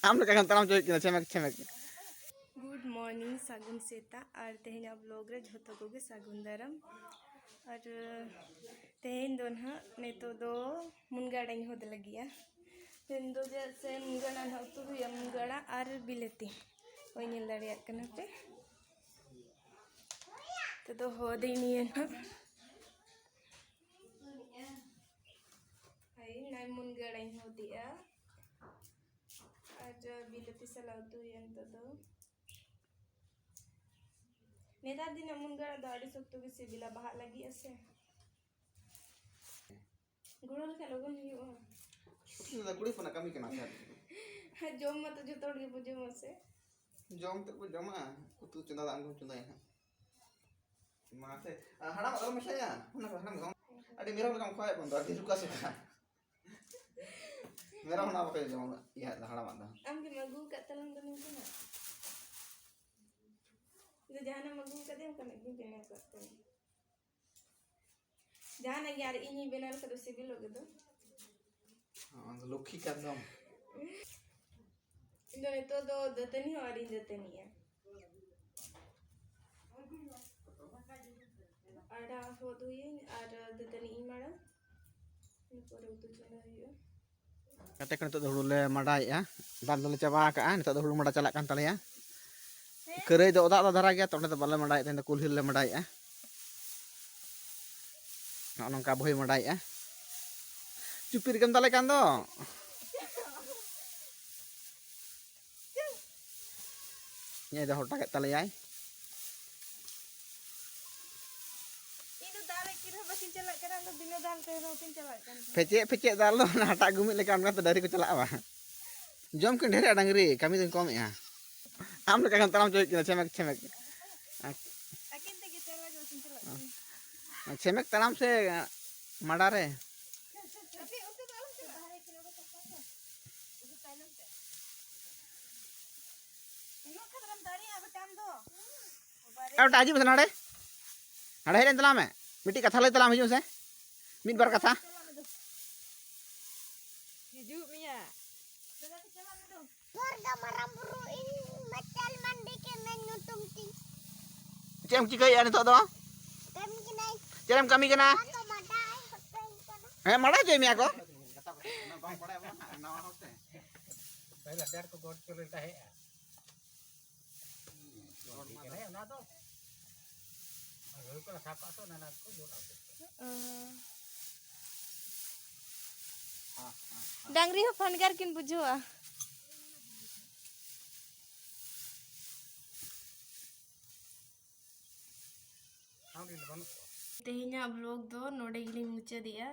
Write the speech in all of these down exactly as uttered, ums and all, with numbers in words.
ᱟᱢ ᱞᱮᱠᱟ ᱜᱮᱢ ᱛᱟᱲᱟᱢ ᱦᱚᱪᱚᱭᱮᱫ ᱠᱤᱱᱟ ᱪᱷᱮᱢᱮᱠ ᱪᱷᱮᱢᱮᱠ᱾ Good morning, ᱥᱟᱹᱜᱩᱱ ᱥᱮᱛᱟᱜ, ᱟᱨ ᱛᱮᱦᱮᱧᱟᱜ vlog ᱨᱮ ᱡᱷᱚᱛᱚ ᱠᱚᱜᱮ ᱥᱟᱹᱜᱩᱱ ᱫᱟᱨᱟᱢ᱾ ᱟᱨ ᱛᱮᱦᱮᱧ ᱫᱚ ᱱᱟᱦᱟᱜ ᱱᱤᱛᱚᱜ ᱫᱚ ᱢᱩᱱᱜᱟᱹ ᱟᱲᱟᱜ ᱤᱧ ᱦᱚᱫ ᱞᱟᱹᱜᱤᱫᱼᱟ᱾ ᱛᱮᱦᱮᱧ ᱫᱚ ᱪᱮᱫᱟᱜ ᱥᱮ ᱢᱩᱱᱜᱟᱹ ᱟᱲᱟᱜ ᱱᱟᱦᱟᱜ ᱩᱛᱩ ᱦᱩᱭᱩᱜᱼᱟ, ᱢᱩᱱᱜᱟᱹ ᱟᱲᱟᱜ ᱟᱨ ᱵᱤᱞᱟᱹᱛᱤ᱾ ᱦᱳᱭ, ᱧᱮᱞ ᱫᱟᱲᱮᱭᱟᱜ ᱠᱟᱱᱟ ᱯᱮ᱾ ᱱᱤᱛᱚᱜ ᱫᱚ ᱦᱚᱫ ᱤᱧ ᱱᱤᱭᱟᱹ ᱱᱟᱦᱟᱜ᱾ ᱦᱳᱭ, ᱱᱚᱜᱼᱚᱭ ᱢᱩᱱᱜᱟᱹ ᱟᱲᱟᱜ ᱤᱧ ᱦᱚᱫᱮᱜᱼᱟ᱾ ᱟᱨ ᱵᱤᱞᱟᱹᱛᱤ ᱥᱟᱞᱟᱜ ᱩᱛᱩ ᱦᱩᱭᱩᱜᱼᱟ ᱱᱤᱛᱚᱜ ᱫᱚ᱾ ᱱᱮᱛᱟᱨ ᱫᱤᱱᱟᱜ ᱢᱩᱱᱜᱟᱹ ᱟᱲᱟᱜ ᱫᱚ ᱟᱹᱰᱤ ᱥᱚᱠᱛᱚ ᱜᱮ ᱥᱤᱵᱤᱞᱟ, ᱵᱟᱦᱟᱜ ᱞᱟᱹᱜᱤᱫ ᱟ ᱥᱮ᱾ ᱜᱚᱲᱚ ᱞᱮᱠᱷᱟᱱ ᱞᱚᱜᱚᱱ ᱦᱩᱭᱩᱜᱼᱟ᱾ ᱤᱧ ᱫᱚ ᱠᱩᱲᱤ ᱦᱚᱯᱚᱱᱟᱜ ᱠᱟᱹᱢᱤ ᱠᱟᱱᱟ ᱥᱮ᱾ ᱡᱚᱢ ᱢᱟᱛᱚ ᱡᱚᱛᱚ ᱦᱚᱲ ᱜᱮᱵᱚ ᱡᱚᱢᱟ ᱥᱮ᱾ ᱡᱚᱢ ᱛᱮᱫ ᱠᱚ ᱡᱚᱢᱟ, ᱩᱛᱩ ᱪᱚᱸᱫᱟ ᱫᱚ ᱟᱢ ᱜᱮᱢ ᱪᱚᱸᱫᱟᱭᱟ ᱦᱟᱸᱜ᱾ ᱢᱟ ᱥᱮ, ᱟᱨ ᱦᱟᱲᱟᱢᱟᱜ ᱫᱚ ᱟᱞᱚᱢ ᱢᱮᱥᱟᱭᱟ᱾ ᱚᱱᱟ ᱠᱚ ᱦᱟᱲᱟᱢ ᱫᱚ ᱟᱹᱰᱤ ᱢᱮᱨᱚᱢ ᱞᱮᱠᱟᱢ ᱠᱷᱚᱣᱟᱭᱮᱫ ᱵᱚᱱ ᱫᱚ, ᱟᱹᱰᱤ ᱨᱩᱠᱟ ᱥᱩᱠᱟ᱾ ᱢᱮᱨᱚᱢ ᱦᱚᱸ ᱵᱟᱠᱚ ᱡᱚᱢᱟ, ᱤᱭᱟᱹ ᱫᱚ, ᱦᱟᱲᱟᱢᱟᱜ ᱫᱚ᱾ ᱟᱢ ᱜᱮᱢ ᱟᱹᱜᱩ ᱟᱠᱟᱫ ᱛᱟᱞᱟᱝ ᱫᱚ ᱱᱚᱝᱠᱟᱱᱟᱜ᱾ ᱤᱧ ᱫᱚ ᱡᱟᱦᱟᱱᱟᱜ ᱮᱢ ᱟᱹᱜᱩ ᱟᱠᱟᱫᱮᱭᱟ, ᱚᱱᱠᱟᱱᱟᱜ ᱜᱤᱧ ᱵᱮᱱᱟᱣ ᱟᱠᱟᱫ ᱛᱟᱢᱟ᱾ ᱡᱟᱦᱟᱱᱟᱜ ᱜᱮ ᱟᱨ ᱤᱧᱤᱧ ᱵᱮᱱᱟᱣ ᱞᱮᱠᱷᱟᱱ ᱫᱚ ᱥᱤᱵᱤᱞᱚᱜ ᱜᱮᱫᱚ᱾ ᱟᱢ ᱫᱚ ᱞᱚᱠᱠᱷᱤ ᱠᱟᱱ ᱫᱚᱢ᱾ ᱤᱧ ᱫᱚ ᱱᱤᱛᱚᱜ ᱫᱚ ᱫᱟᱹᱛᱟᱹᱱᱤ ᱦᱚᱸ ᱟᱹᱣᱨᱤᱧ ᱫᱟᱹᱛᱟᱹᱱᱤᱜᱼᱟ᱾ ᱟᱲᱟᱜ ᱦᱚᱫ ᱦᱩᱭᱟᱹᱧ ᱟᱨ ᱫᱟᱹᱛᱟᱹᱱᱤ ᱤᱧ ᱢᱟᱲᱟᱝ, ᱤᱱᱟᱹ ᱯᱚᱨᱮ ᱩᱛᱩ ᱪᱚᱸᱫᱟ ᱦᱩᱭᱩᱜᱼᱟ᱾ ᱜᱟᱛᱮ ᱠᱚ, ᱱᱤᱛᱚᱜ ᱫᱚ ᱦᱩᱲᱩ ᱞᱮ ᱢᱟᱰᱟᱭᱮᱜᱼᱟ, ᱫᱟᱞ ᱫᱚᱞᱮ ᱪᱟᱵᱟ ᱟᱠᱟᱜᱼᱟ᱾ ᱱᱤᱛᱚᱜ ᱫᱚ ᱦᱩᱲᱩ ᱢᱟᱰᱟ ᱪᱟᱞᱟᱜ ᱠᱟᱱ ᱛᱟᱞᱮᱭᱟ᱾ ᱠᱷᱟᱹᱨᱟᱹᱭ ᱫᱚ ᱚᱫᱟ ᱚᱫᱟ ᱫᱷᱟᱨᱟ ᱜᱮᱭᱟ, ᱛᱚ ᱚᱸᱰᱮ ᱫᱚ ᱵᱟᱞᱮ ᱢᱟᱰᱟᱭᱮᱫ ᱛᱟᱦᱮᱸ, ᱫᱚ ᱠᱩᱞᱦᱤ ᱨᱮᱞᱮ ᱢᱟᱰᱟᱭᱮᱜᱼᱟ᱾ ᱱᱚᱜᱼᱚ ᱱᱚᱝᱠᱟ ᱵᱚᱦᱤ ᱢᱟᱰᱟᱭᱮᱜᱼᱟ᱾ ᱪᱩᱯᱤ ᱨᱮᱜᱮᱢ ᱫᱟᱞᱮ ᱠᱟᱱ ᱫᱚ᱾ ᱧᱮᱞ ᱫᱚ ᱦᱚᱴᱟ ᱠᱮᱫ ᱛᱟᱞᱮᱭᱟᱭ᱾ ᱤᱧ ᱫᱚ ᱫᱟᱞ ᱮᱠᱤ ᱨᱮᱦᱚᱸ ᱵᱟᱹᱠᱤᱱ ᱪᱟᱞᱟᱜ ᱠᱟᱱᱟ, ᱤᱧ ᱫᱚ ᱵᱤᱱᱟᱹ ᱫᱟᱞ ᱛᱮ ᱨᱮᱦᱚᱸ ᱠᱤᱱ ᱪᱟᱞᱟᱜ ᱠᱟᱱ ᱛᱟᱦᱮᱸᱫ᱾ ᱯᱷᱮᱪᱮᱜ ᱯᱷᱮᱪᱮᱜ ᱫᱟᱞ ᱫᱚ ᱚᱱᱟ ᱦᱟᱴᱟᱜ ᱜᱩᱢᱤᱫ ᱞᱮᱠᱟ, ᱚᱱᱠᱟ ᱛᱮ ᱰᱟᱹᱝᱨᱤ ᱠᱚ ᱪᱟᱞᱟᱜᱼᱟ ᱵᱟᱝ? ᱡᱚᱢ ᱠᱤᱱ ᱰᱷᱮᱨᱮᱜᱼᱟ ᱰᱟᱹᱝᱨᱤ, ᱠᱟᱹᱢᱤ ᱫᱚᱧ ᱠᱚᱢᱮᱜᱼᱟ᱾ ᱟᱢ ᱞᱮᱠᱟ ᱜᱮᱢ ᱛᱟᱲᱟᱢ ᱦᱚᱪᱚᱭᱮᱫ ᱠᱤᱱᱟ ᱪᱷᱮᱢᱮᱠ ᱪᱷᱮᱢᱮᱠ᱾ ᱟᱹᱠᱤᱱ ᱛᱮᱜᱮ ᱪᱟᱞᱟᱜ ᱜᱮ ᱵᱟᱹᱠᱤᱱ ᱪᱟᱞᱟᱜ ᱠᱟᱱᱟ᱾ ᱪᱷᱮᱢᱮᱠ ᱛᱟᱲᱟᱢ ᱥᱮ ᱢᱟᱰᱟ ᱨᱮ? ᱟᱯᱮ ᱚᱱᱛᱮ ᱫᱚ ᱟᱞᱚᱢ ᱪᱟᱞᱟᱜᱼᱟ᱾ ᱩᱱᱟᱹᱜ ᱠᱷᱟᱛᱨᱟᱢ ᱫᱟᱲᱮᱭᱟᱜᱼᱟ ᱵᱮᱴᱟ ᱟᱢ ᱫᱚ᱾ ᱟᱨ ᱢᱤᱫᱴᱟᱝ ᱦᱤᱡᱩᱜ ᱢᱮᱥᱮ ᱱᱚᱰᱮ᱾ ᱱᱚᱰᱮ ᱦᱮᱡ ᱞᱮᱱ ᱛᱟᱞᱟᱝ ᱢᱮ᱾ ᱢᱤᱫᱴᱤᱡ ᱠᱟᱛᱷᱟ ᱞᱟᱹᱭ ᱛᱟᱞᱟᱝ ᱢᱮ, ᱦᱤᱡᱩᱜ ᱢᱮᱥᱮ᱾ ᱢᱤᱫ ᱵᱟᱨ ᱠᱟᱛᱷᱟ᱾ ᱦᱤᱡᱩᱜ ᱢᱮᱭᱟ᱾ ᱫᱩᱨᱜᱟ ᱢᱟᱨᱟᱝ ᱵᱩᱨᱩ ᱤᱧ ᱢᱟᱪᱟᱞ ᱢᱟᱱᱰᱤ ᱠᱮᱱᱟᱹᱧ ᱧᱩᱛᱩᱢ ᱛᱤᱧ᱾ ᱪᱮᱫ ᱮᱢ ᱪᱤᱠᱟᱹᱭᱮᱫᱼᱟ ᱱᱤᱛᱚᱜ ᱫᱚ? ᱠᱟᱹᱢᱤ ᱠᱮᱱᱟᱹᱧ᱾ ᱪᱮᱫ ᱮᱢ ᱠᱟᱹᱢᱤ ᱠᱟᱱᱟ? ᱚᱱᱟ ᱫᱚ ᱢᱟᱰᱟᱭ ᱦᱚᱪᱚᱧ ᱠᱟᱱᱟ᱾ ᱦᱮᱸ, ᱢᱟᱰᱟᱭ ᱦᱚᱪᱚᱭ ᱢᱮᱭᱟ ᱠᱚ᱾ ᱯᱟᱹᱦᱤᱞ ᱦᱟᱡᱟᱨ ᱠᱚ ᱜᱚᱰ ᱪᱚᱞᱮ ᱛᱟᱦᱮᱸᱜᱼᱟ᱾ ᱚᱱᱟ ᱫᱚ ᱦᱩᱲᱩ ᱠᱚ ᱨᱟᱠᱟᱵ ᱠᱟᱜ ᱛᱚ, ᱚᱱᱟ ᱠᱚ ᱡᱳᱨ ᱟᱠᱚ᱾ ᱚ᱾ ᱰᱟᱝᱨᱤ ᱦᱚᱸ ᱯᱷᱟᱱᱜᱟᱨ ᱠᱤᱱ ᱵᱩᱡᱷᱟᱹᱣᱟ᱾ ᱛᱮᱦᱮᱧᱟᱜ ᱵᱞᱚᱜ ᱫᱚ ᱱᱚᱰᱮ ᱜᱮᱞᱤᱧ ᱢᱩᱪᱟᱹᱫᱮᱜᱼᱟ᱾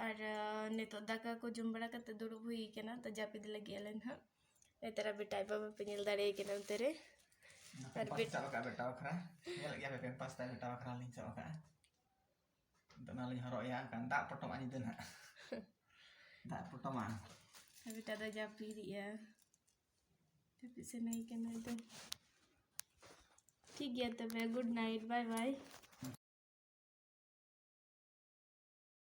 ᱟᱨ, ᱟ, ᱱᱤᱛᱚᱜ ᱫᱟᱠᱟ ᱠᱚ ᱡᱚᱢ ᱵᱟᱲᱟ ᱠᱟᱛᱮ ᱫᱩᱲᱩᱵ ᱦᱩᱭ ᱠᱟᱱᱟ, ᱛᱚ ᱡᱟᱹᱯᱤᱫ ᱞᱟᱹᱜᱤᱫ ᱟᱞᱮ ᱱᱟᱦᱟᱜ᱾ ᱱᱮᱛᱟᱨ ᱟᱨ ᱵᱮᱴᱟ ᱟᱡ ᱵᱟᱵᱟ ᱯᱮ ᱧᱮᱞ ᱫᱟᱲᱮᱭᱟᱭ ᱠᱟᱱᱟ ᱚᱱᱛᱮ ᱨᱮ᱾ ᱟᱨ ᱵᱮᱴ- ᱪᱟᱞᱟᱜ ᱠᱟᱜᱼᱟ ᱵᱮᱴᱟ ᱵᱟᱠᱷᱨᱟ᱾ ᱧᱮᱞᱮᱫ ᱜᱮᱭᱟ ᱯᱮ, ᱯᱮᱢᱯᱟᱥ ᱛᱟᱭ ᱵᱮᱴᱟ ᱵᱟᱠᱷᱨᱟ ᱞᱤᱧ ᱥᱟᱵ ᱟᱠᱟᱜᱼᱟ᱾ ᱱᱤᱛᱚᱜ ᱚᱱᱟ ᱞᱤᱧ ᱦᱚᱨᱚᱜ ᱮᱭᱟ, ᱮᱱᱠᱷᱟᱱ ᱫᱟᱜ ᱯᱚᱴᱚᱢᱚᱜᱼᱟ ᱧᱤᱫᱟᱹ ᱱᱟᱦᱟᱜ᱾ ᱫᱟᱜ ᱯᱚᱴᱚᱢᱟ᱾ ᱟᱨ ᱵᱮᱴᱟ ᱫᱚ ᱡᱟᱹᱯᱤᱫᱮᱜᱼᱟ᱾ ᱡᱟᱹᱯᱤᱫ ᱥᱟᱱᱟᱭᱮ ᱠᱟᱱᱟ ᱫᱚ᱾ ᱴᱷᱤᱠ ᱜᱮᱭᱟ ᱛᱚᱵᱮ, good night, bye bye᱾